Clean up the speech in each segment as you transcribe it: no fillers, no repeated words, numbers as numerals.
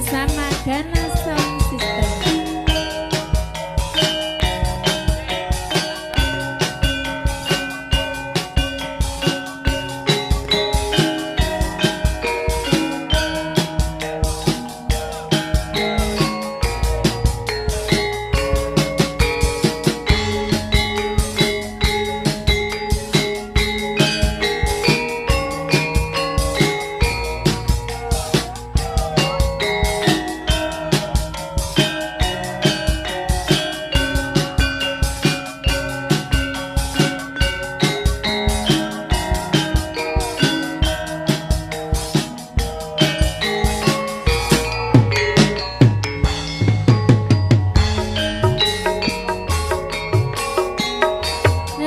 Bersama Gana Sound System.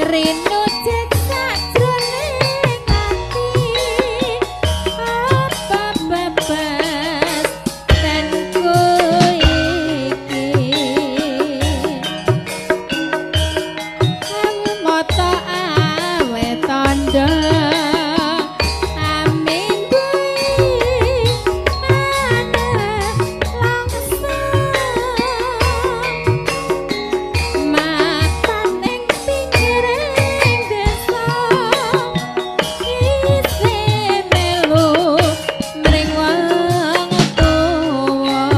Rino cek sajroning ati apa bebas tenku iki moto awe tondo amin duwe langsung mapan ing pinggiring desa isih melu mring wong tuwa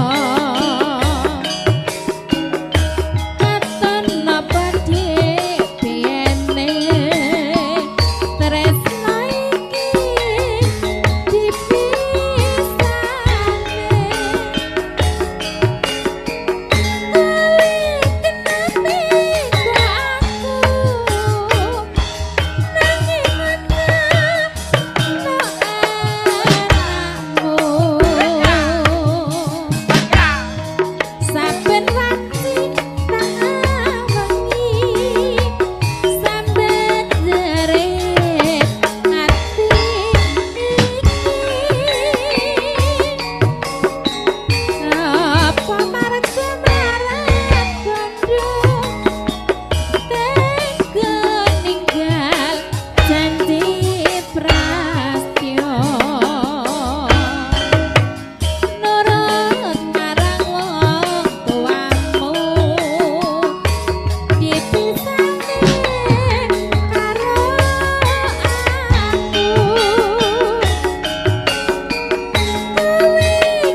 katon napa dik biyene tresno iki dipisane. Saben wanci wengi sambat jerit ati iki apa marga marat bondo tega ninggal janji prastyo nurut marang wong tuamu dipisane karo aku kowe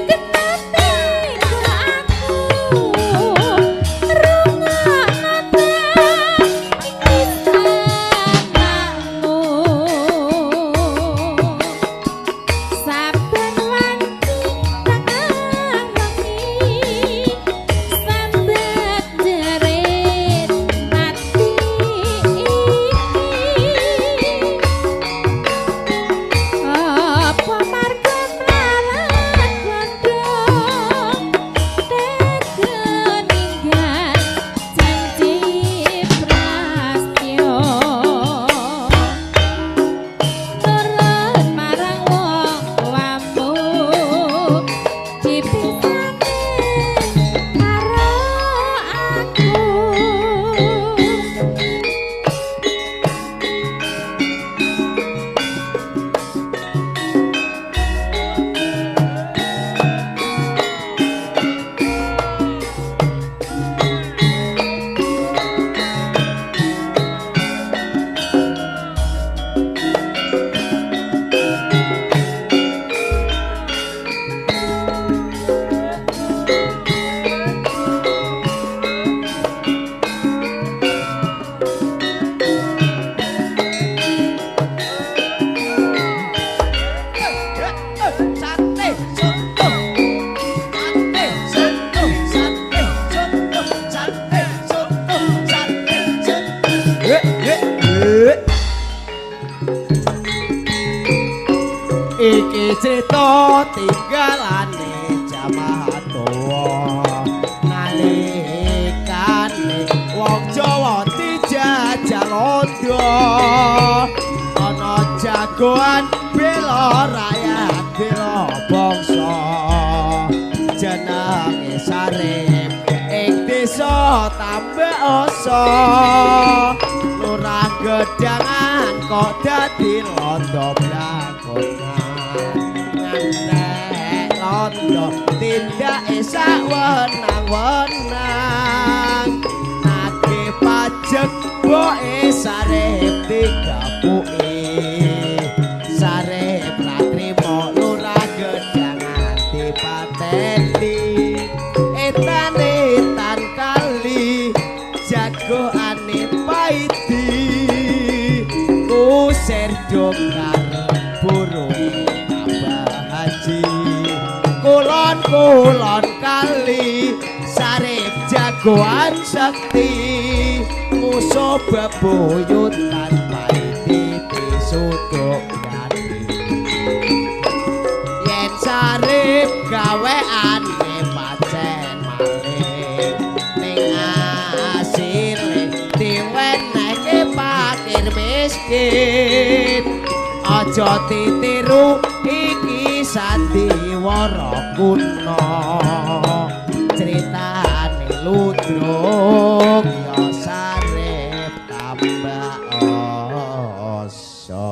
kenapa aku rungokno iki anakmu saben wanci tengah wengi sambat jerit ati iki apa marga mlarat bondo tega ninggal janji prastyo nurut marang wong tuamu dipisane karo aku. Sate soto, sate soto, sate soto, sate soto, sate soto. Eh, eh, eh. Iki crita tinggalane jamaah tuwa nalikane wong Jawa dijajah londo ana jagoan bela rakyat bela bangsa jenenge Sarip ing desa Tambak Oso lurah Gedangan kok dadi londo blangkonan ngantek londo. Londo tindake sak wenang-wenang nagih pajek boke Sarip digapuki Sarip ra trimo lurah Gedangan dipateni etane tan kali jagoane Paidi kusir dokar buruhe Abah Haji kulon-kulon kali Sarip jagoan sekti musuh bebuyutan Paidi disuduk gati yen Sarip gaweane pacen maling ning asile diwenehke pakir miskin aja ditiru iki sandiwara kuno critane ludruk ya Sarip tambah oso.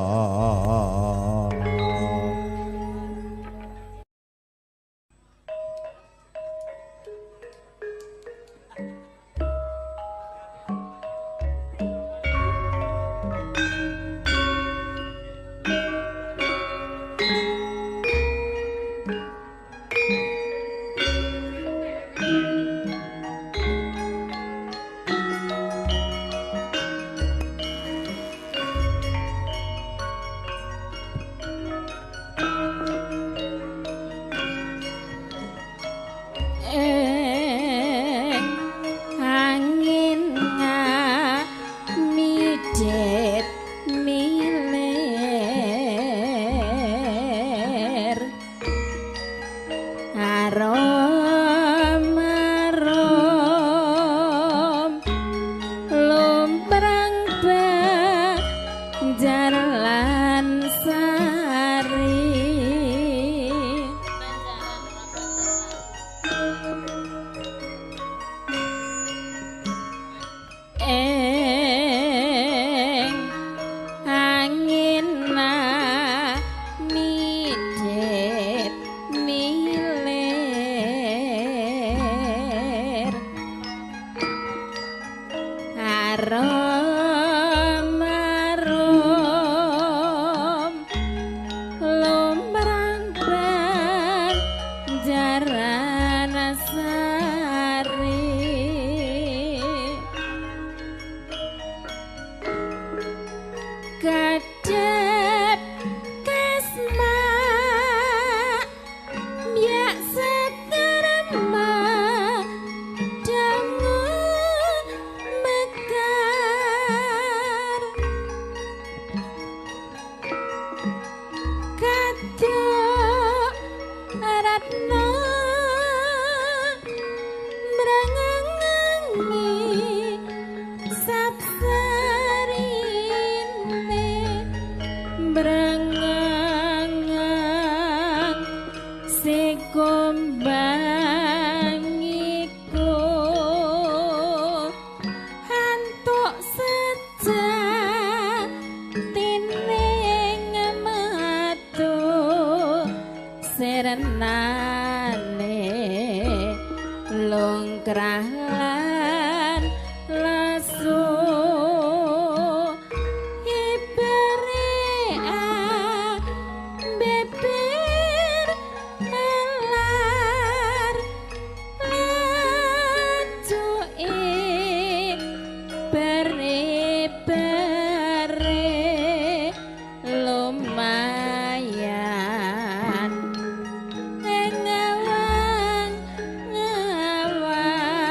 Angin ngamidit milir arom arom lumprang banjar lan sari. Ing angin midit milir arom arom lumrang banjaran sari. Kadep kasma yak seterma dangu mekar kadok ratna mrangangi sapsarine brangangang sekumbang iku antuk sejatine metu serenane longkrah lan lasu ibere beber alar lacuke bere bere lumayan ngawang ngawang.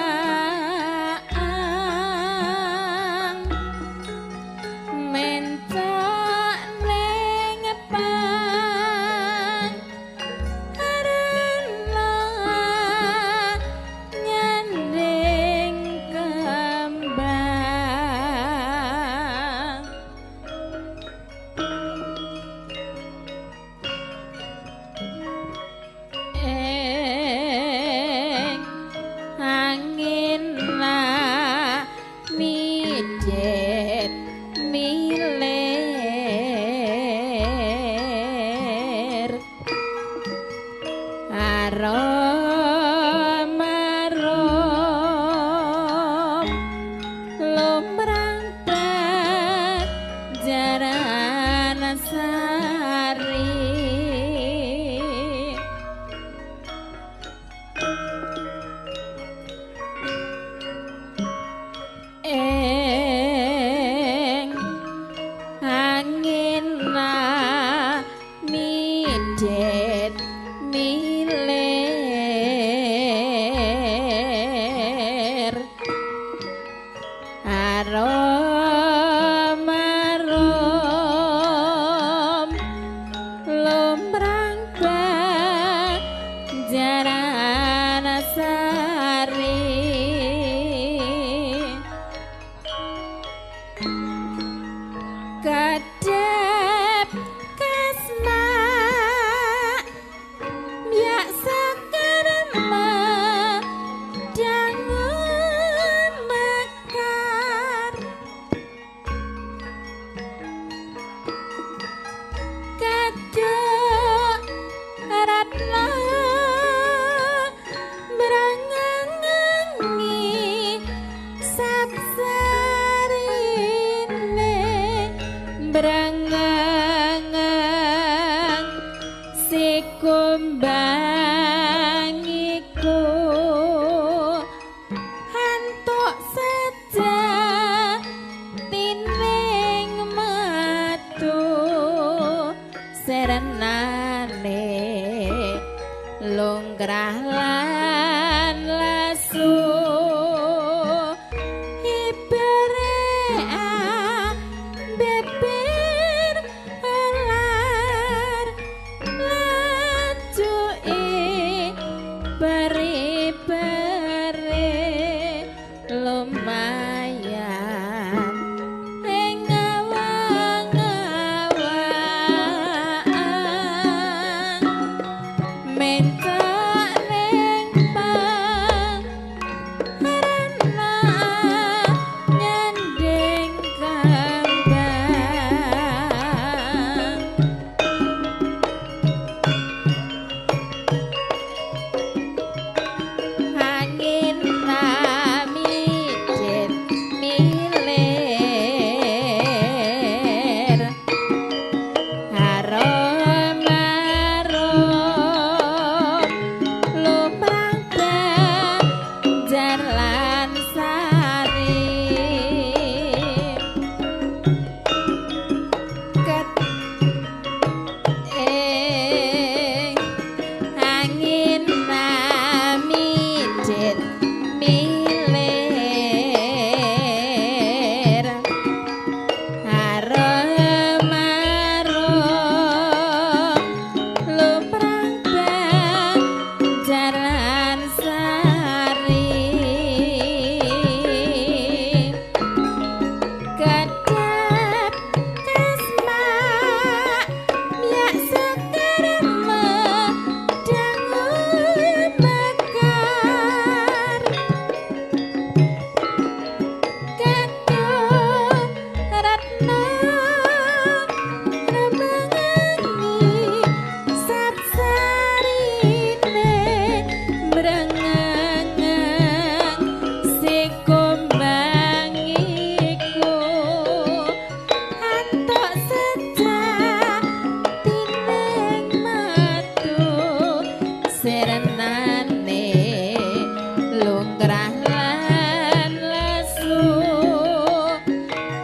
Ongkrah lan lesu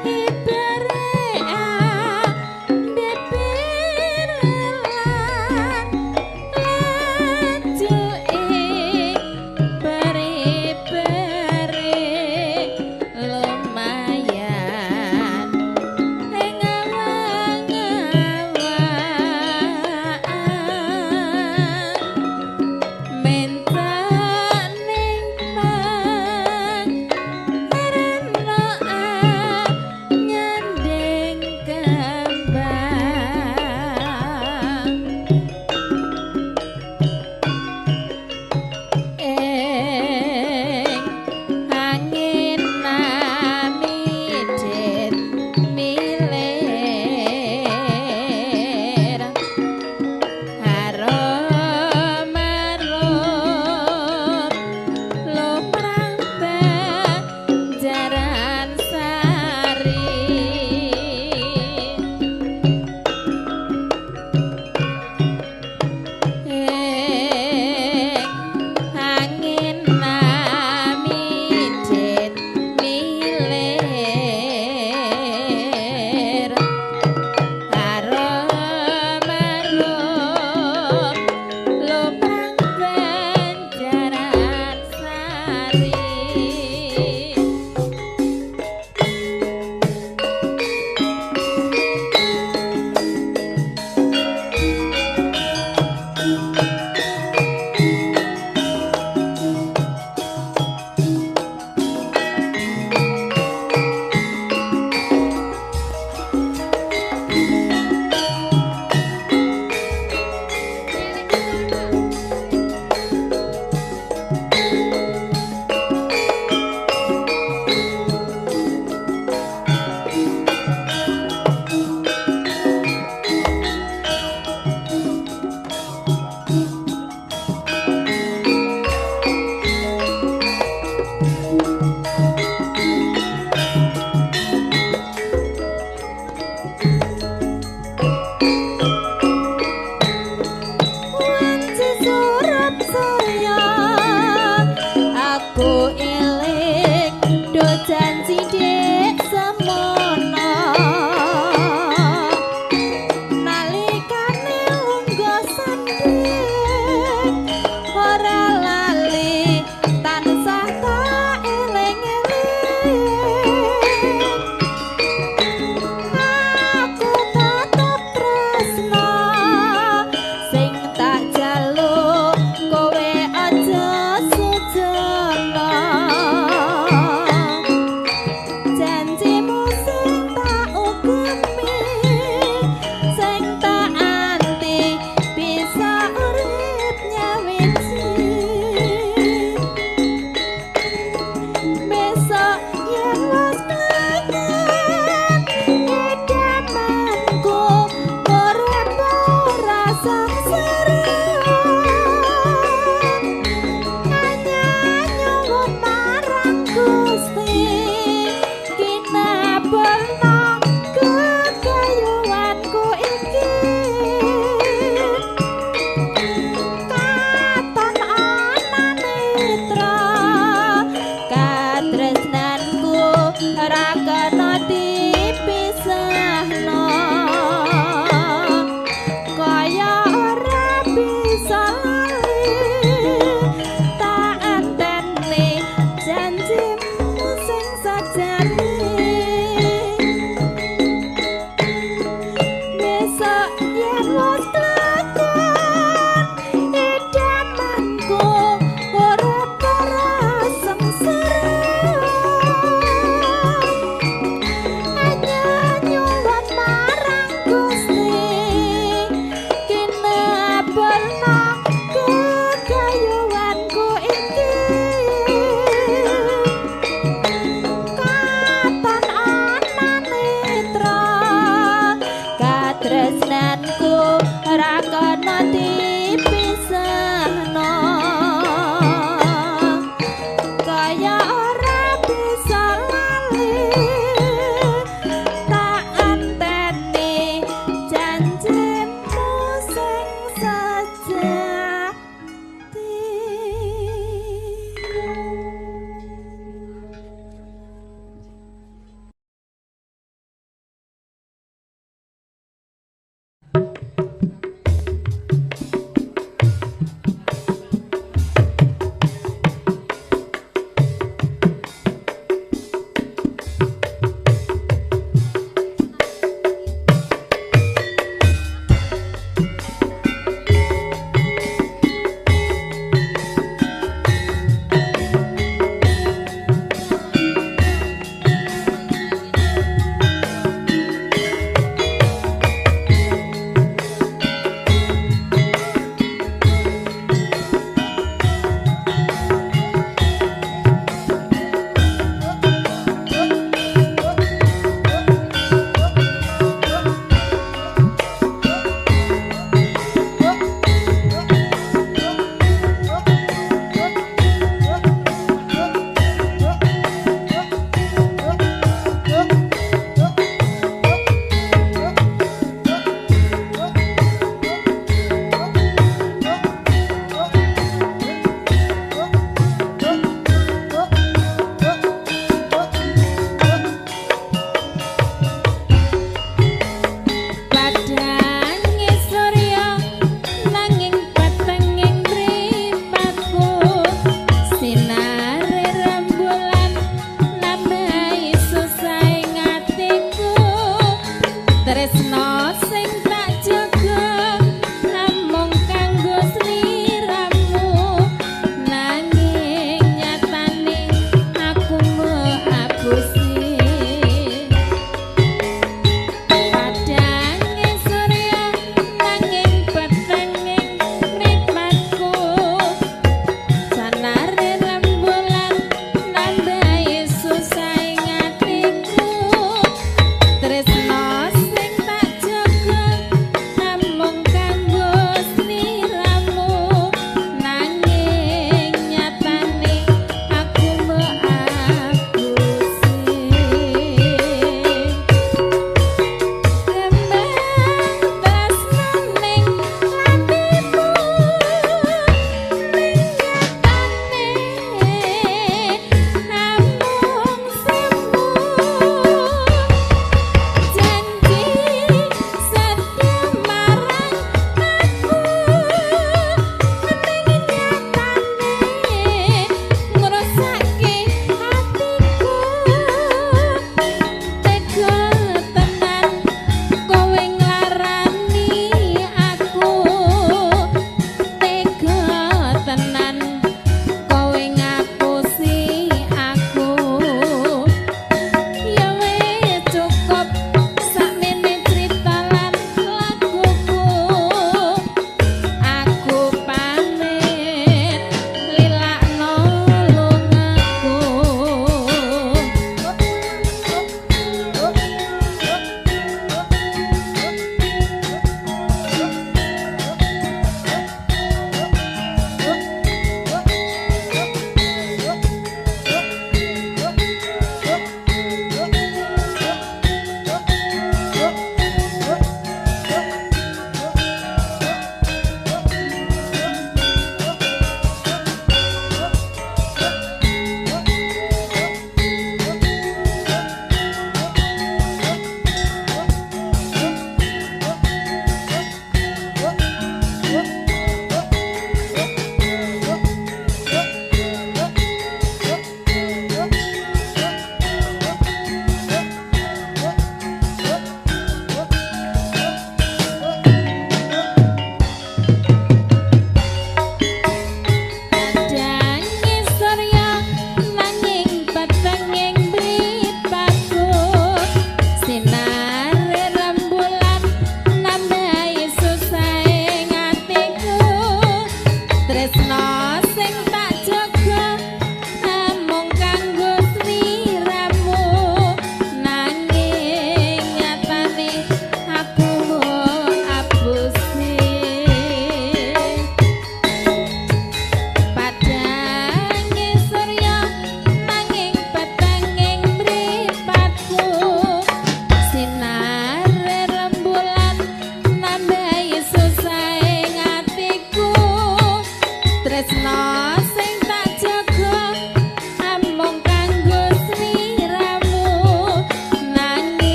ibare bebir lan lajuke bere-bere lumayan ngawang-ngawang mentak ning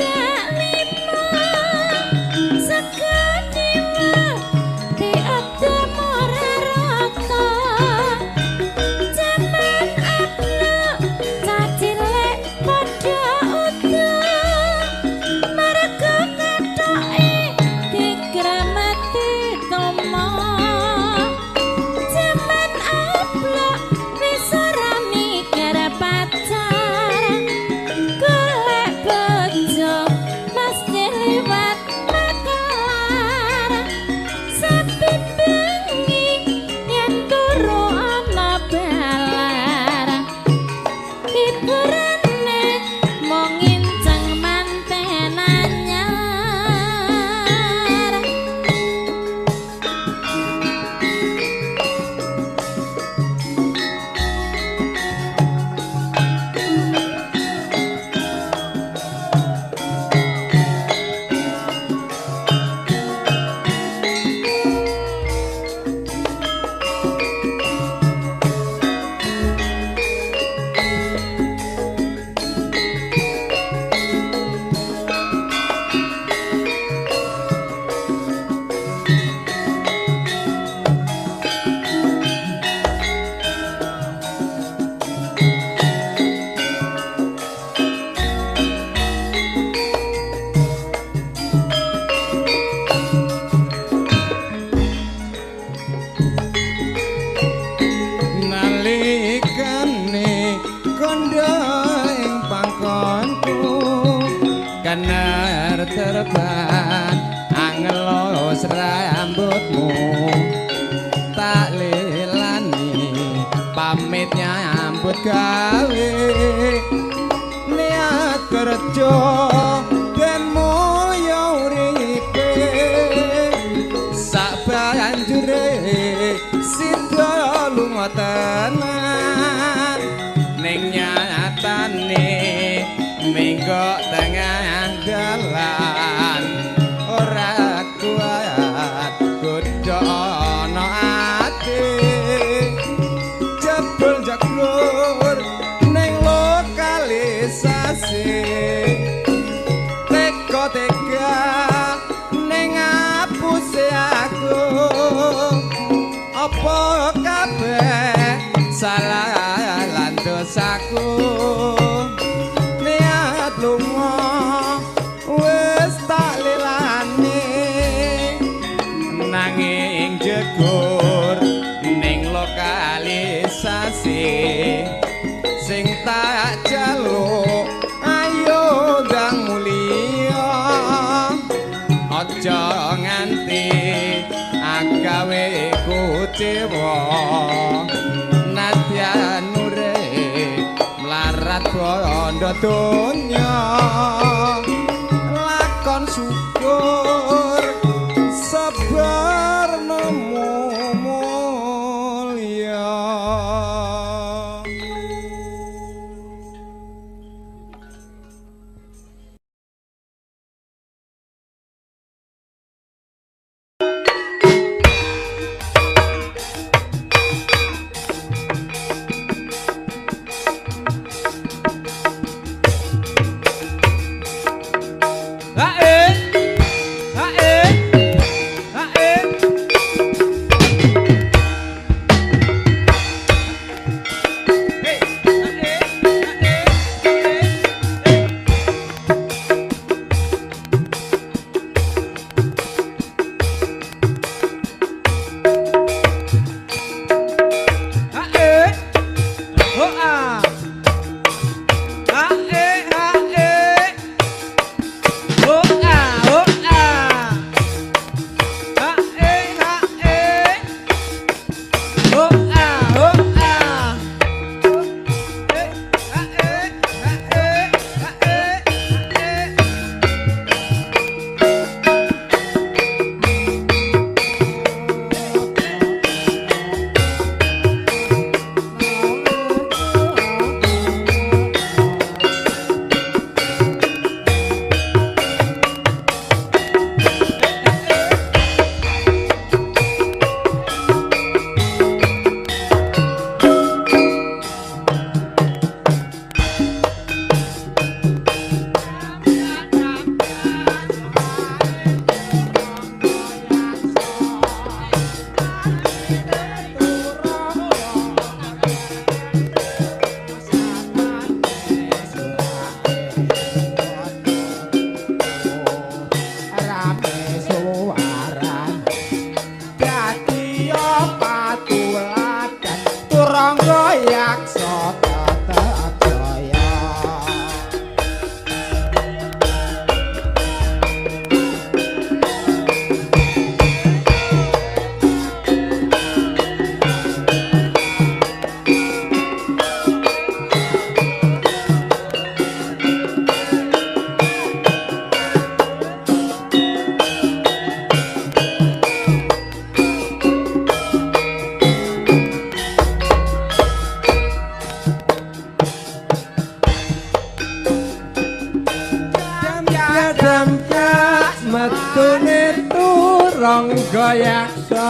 Swidak lima sekadiwa diadem ora rata. Jaman abluk cah cilik padha udan merga kethoke dikremeti tomo. Jaman abluk wis ora mikir pacar, golek bojo mesti liwat makelar. Saben bengi yen turu ana balar, hiburane mung nginceng manten anyar. Nalikane kandha ing pangkonku kener terban angelos rambutmu, tak lelani pamit nyambut gawe niat kerja den mulya uripe. Sak banjure sida lunga tenan ning nyatane minggo tengah dalan ora kuat godho ana ati jebul jeglur ning lokalisasi teka-teka ning ngapuse aku apa kabeh salah lan dosaku. Niat lunga wis tak lelani nanging jegur ning lokalisasi sing tak jaluk ayo ndang mulia aja nganti agawe kucewa. Nadyan urip mlarat bondo donya lakon syukur sabar nemu mulya. Ha e, ho a. Sampak metune turangga yaksa,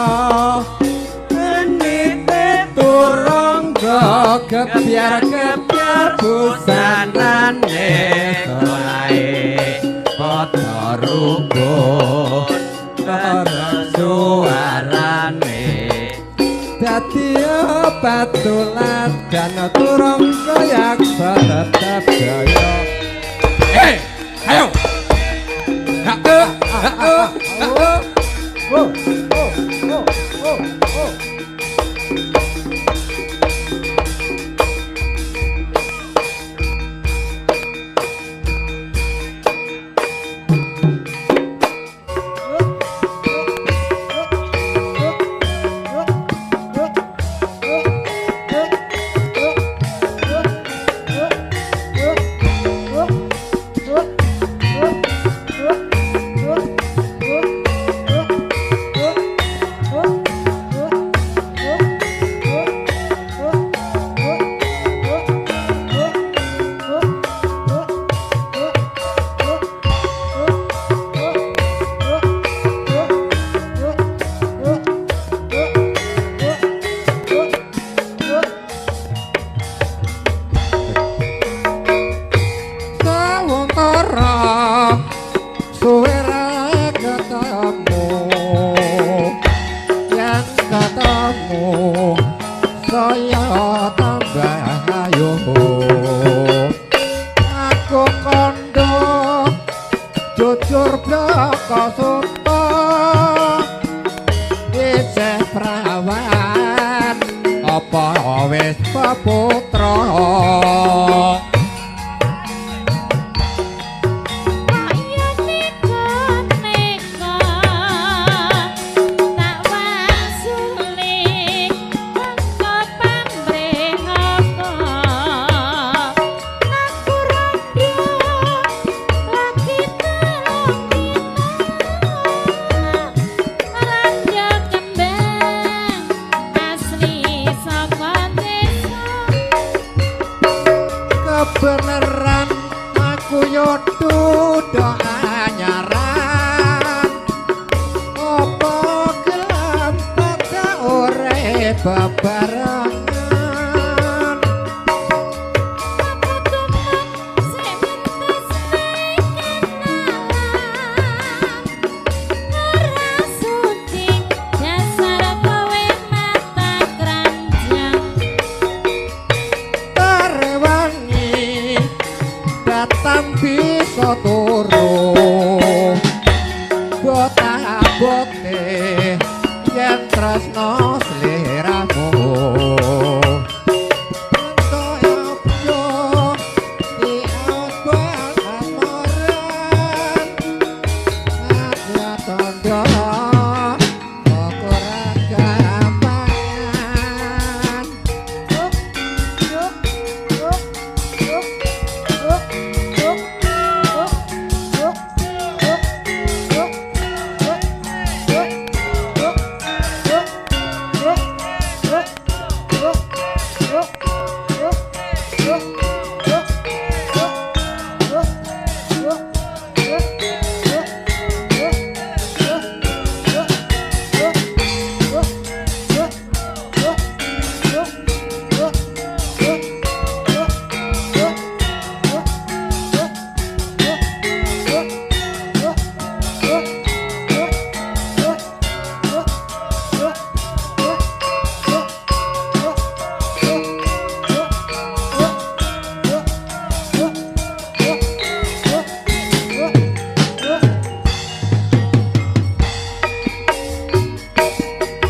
menite turangga gebyar-gebyar busanane solahe padha rukun karo suarane dadi patulan dan turangga yaksa tetep jaya. Eh, ayo. Ha ha ha ha. Oh, oh, oh, oh, oh. Sawantara suwe ra ketemu, yen ketemu saya tambah ayu. Aku kandha jujur blaka suta isih prawan apa wis peputra. Kaya neka-neka tak wasuli mengko pamrih apa aku rondo lagi telung dina randha kembang asli saka desa. Kebenaran aku yo duda anyaran apa gelem padha urip bebarengan. Apa tumut sik mentas kenalan ora sudi dasar kowe mata keranjang. Terwangi datang bisa turu botabote yen tresno sliramu.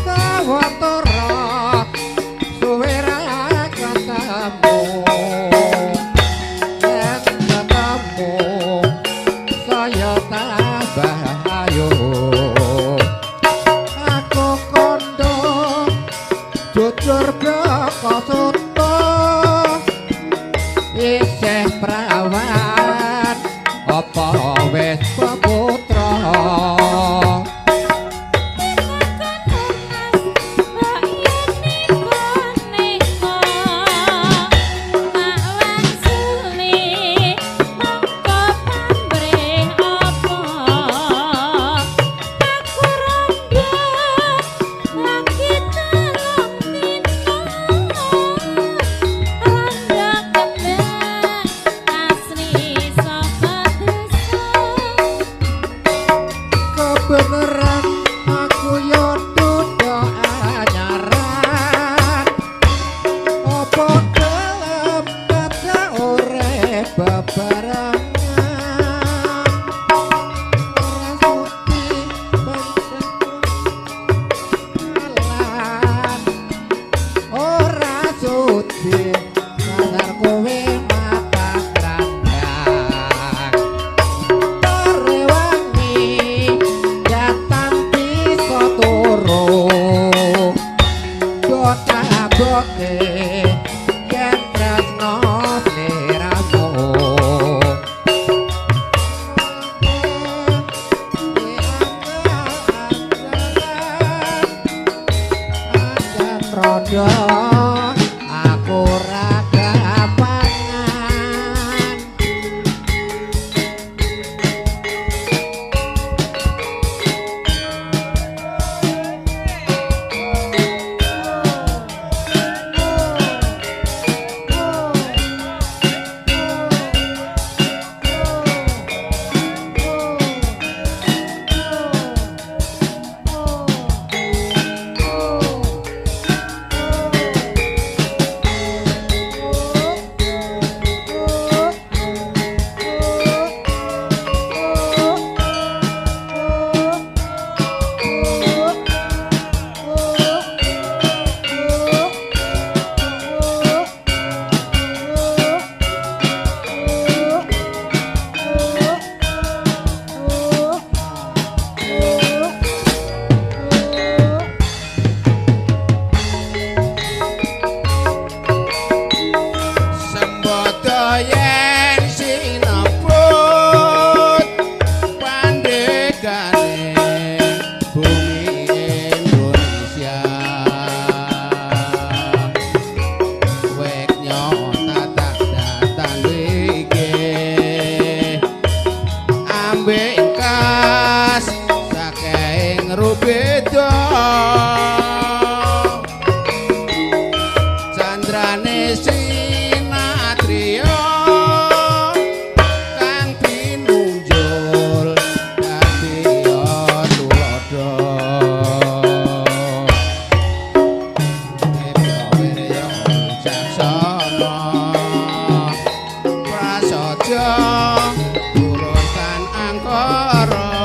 Sawetara suwe ra ketemu, yen ketemu saya tambah ayu. Aku kandha jujur blaka suta isih prawan apa wis peputra. Tak wangsuli mongko pamrih apa. Tulodo aku ora gapangan. Sembodo yen sinebut pandegane bumi Indonesia. Wek nyota tak datang iki ambek kas saking rubeda. Candrane sinatriya kang pinunjul dadi tulodo. Dibya wirya wicaksana prasaja tulus tan angkara.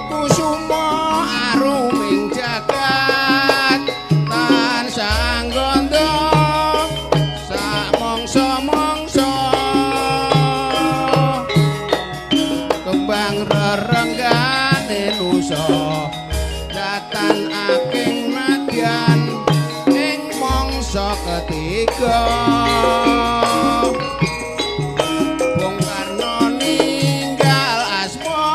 Kusuma aruming jagat tansah nggandha samangsa-mangsa. Kembang rerenggane nusa datan aking nadyan ing mangsa ketiga. Bung Karno ninggal asma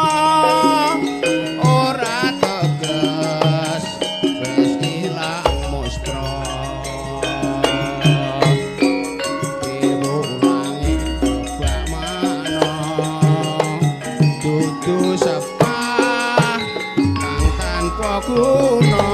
ora teges wis ilang mustra. Diwulangi kebak mana dudu sepah kang tanpa guna.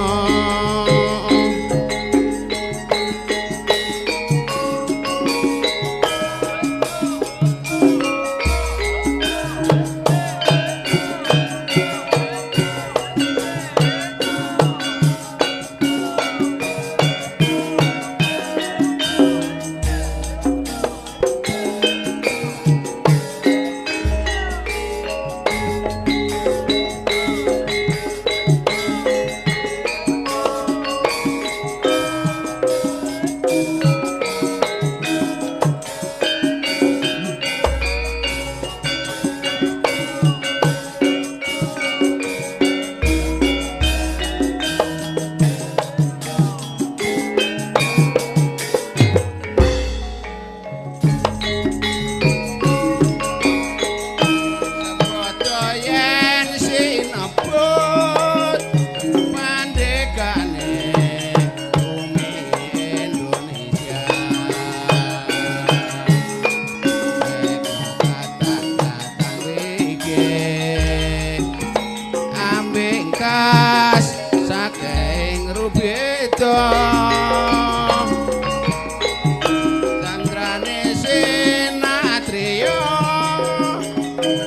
Sembodo yen sinebut pandegane bumi Indonesia. Kata-kata iki ambek kas saking rubeda. Candrane sinatriya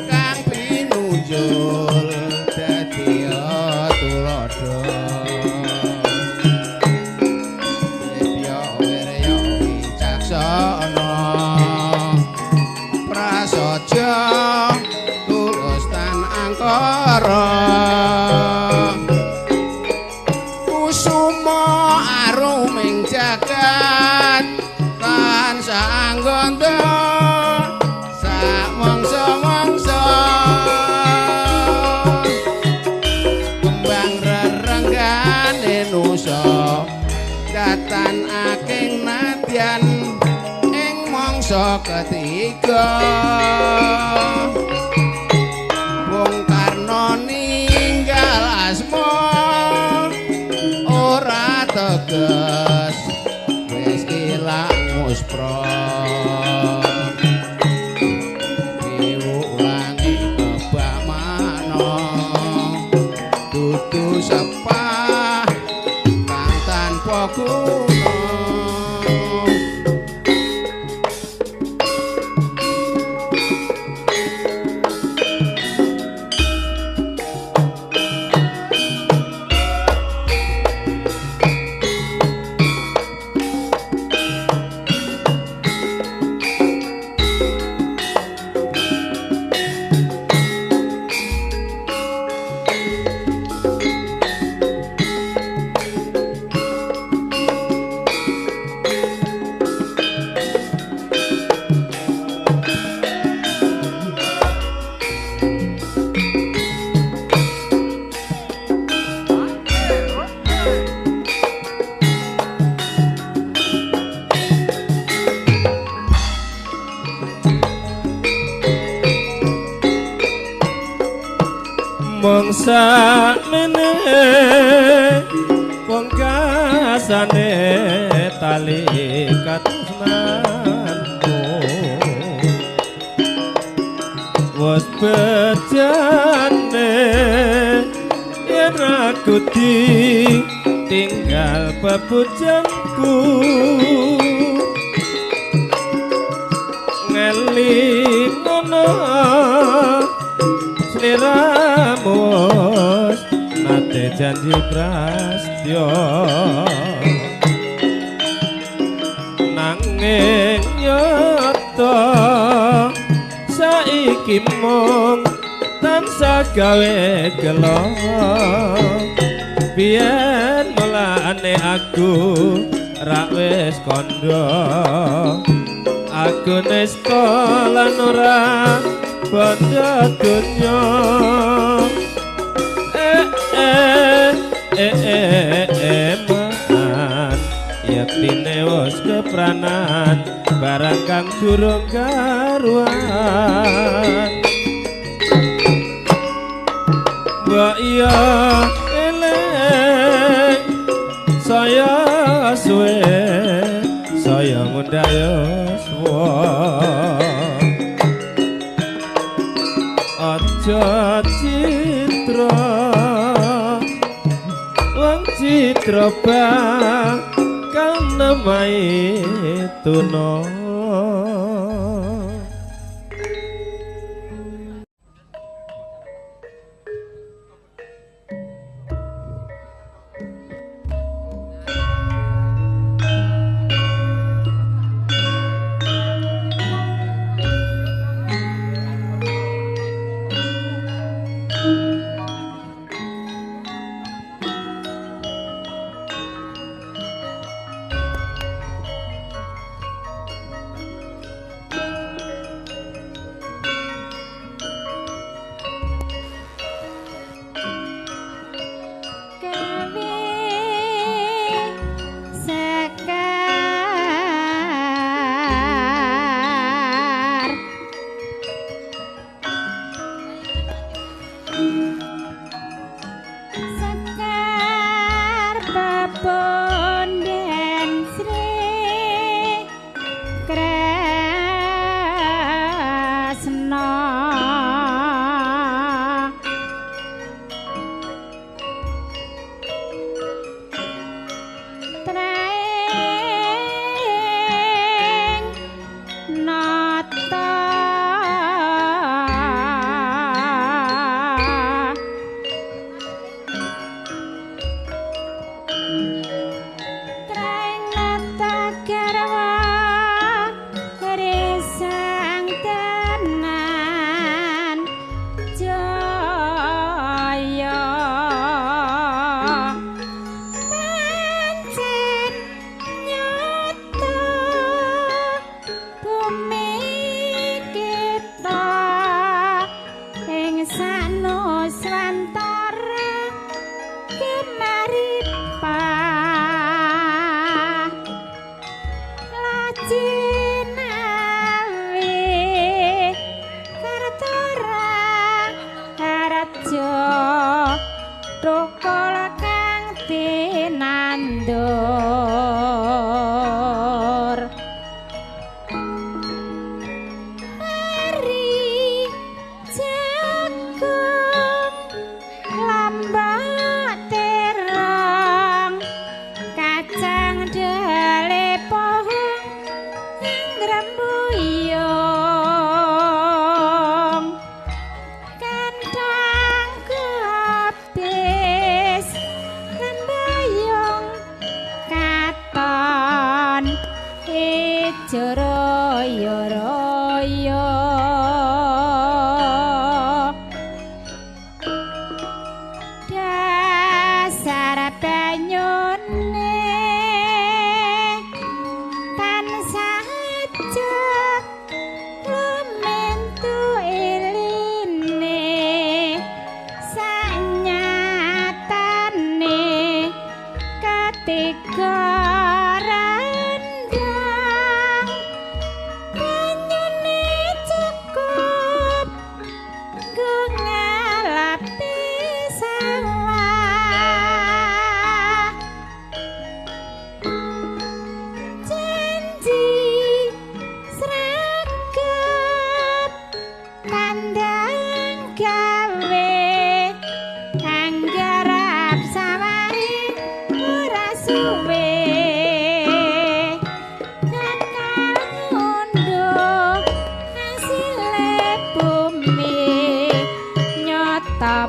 kang pinunjul dadi tulodo. Dibya wirya wicaksana prasaja tulus tan angkara. Kusuma aruming jagat tansah nggandha samangsa-mangsa. Kembang rerenggane nusa datan aking nadyan ing mangsa ketiga. Bung Karno ninggal asma Mung sakmene pungkasane tali katresnanmu wis bejane yen aku tinggal pepujanku ngelingono sliramu nate janji prastya nanging nyata saiki mung tansah gawe gelo biyen mulane aku rak wis kandha aku nesta lan ora bondo donya eh eh eh eh eh man yektine wis kepranan barang kang durung karuan mbok iya eling saya suwe saya ngundang yuswa aja citra wong citra bakal nemai tuna.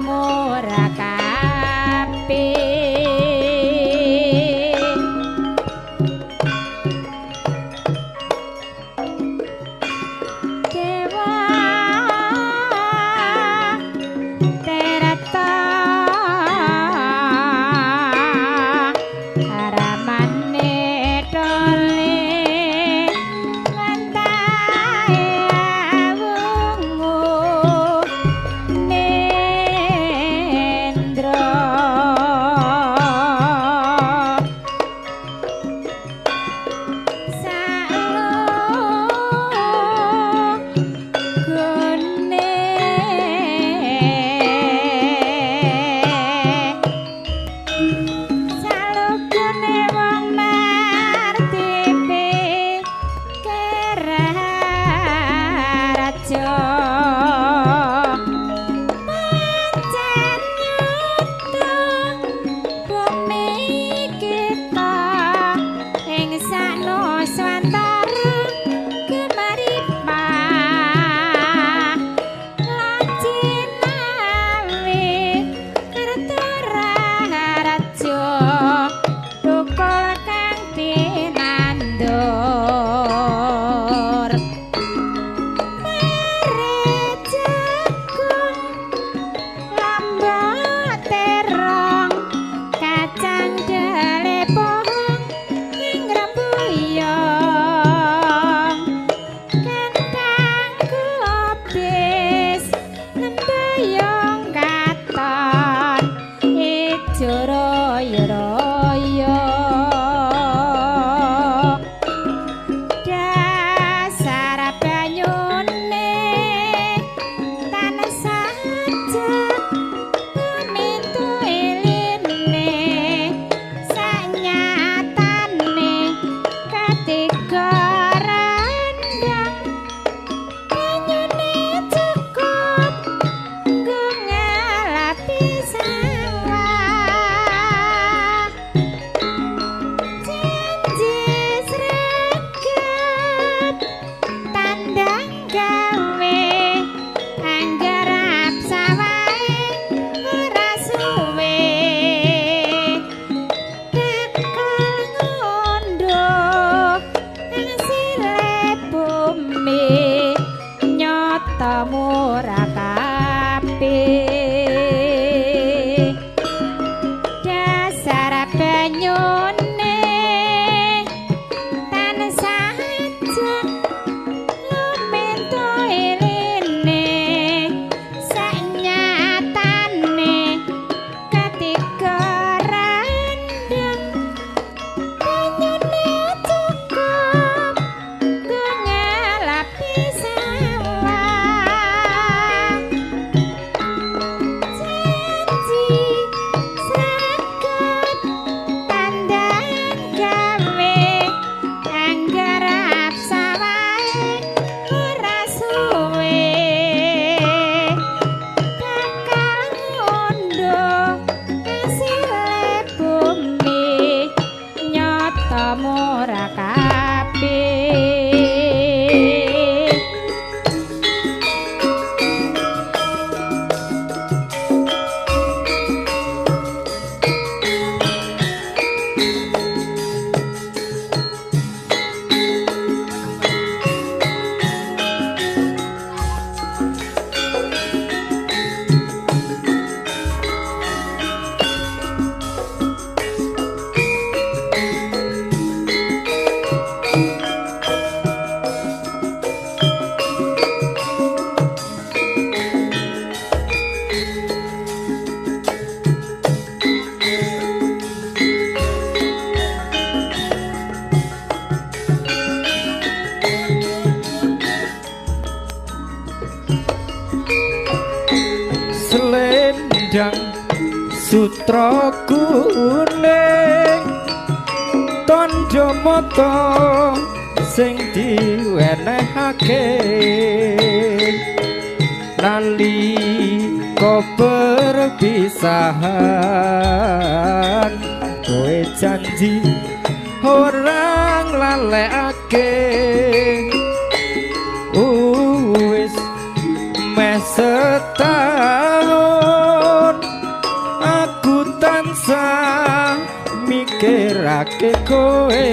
murah kabeh. Dewa Terata aramane tole lantae awungu nendra Salugone wong martipe keraja pancen nyata bumi kita ing sanuswantara kemaripah lan cinawi kertaraharja tukul kang tinandur mere jagung lambak terong kacang dele pohong ing rembuyung kentang kubis lembayung katon ijo royo-royo dasar banyune tansah ajeg lumintu eline sanyatane katiga rendang banyune cukup nggo ngalapi sawah janji sregep tandang gawe anggarap sawahe ora suwe bakal ngundhuh hasil bumi nyata murah kabeh dasar banyune tansah ajeg lumintu eline sanyatane katiga rendang banyune cukup nggo ngalapi sawah janji sregep tandang gawe anggarap sawahe ora suwe bakal ngundhuh hasile bumi nyata murah kabeh. Selendang sutra kuning tandha mata sing diwenehake nalika perpisahan kowe janji ora nglalekake wis meh setahun Ngelingake kowe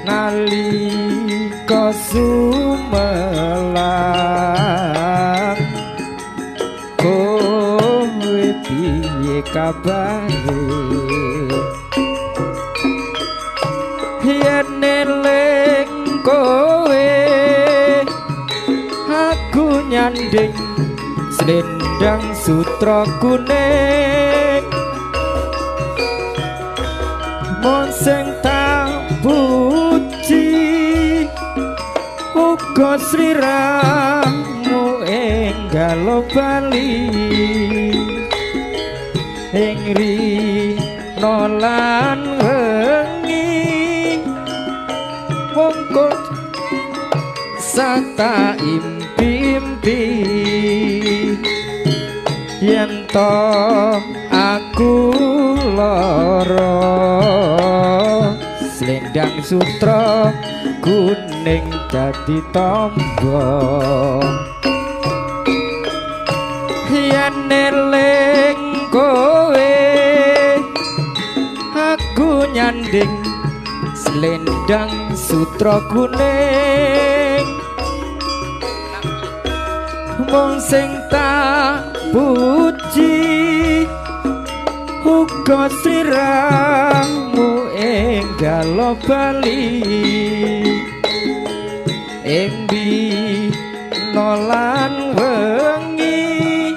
nalika sumelang. Kowe piye kabare? Yen eling kowe aku nyanding selendang sutra kuning, mung sing tak puji uga sliramu enggalo bali ing rina lan wengi. Mongko sata impi-impi yen to aku lara, selendang sutra kuning dadi tombo. Yen eling kowe aku nyanding selendang sutra kuning, mung sing tak puji uga sliramu enggalo bali ing dina lan wengi.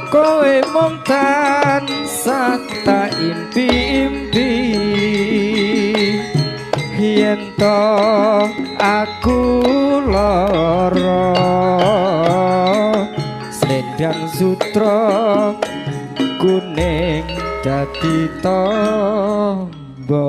Kowe mung tansah tak impi-impi yen to aku lara, selendang sutra kuning dadi tombo.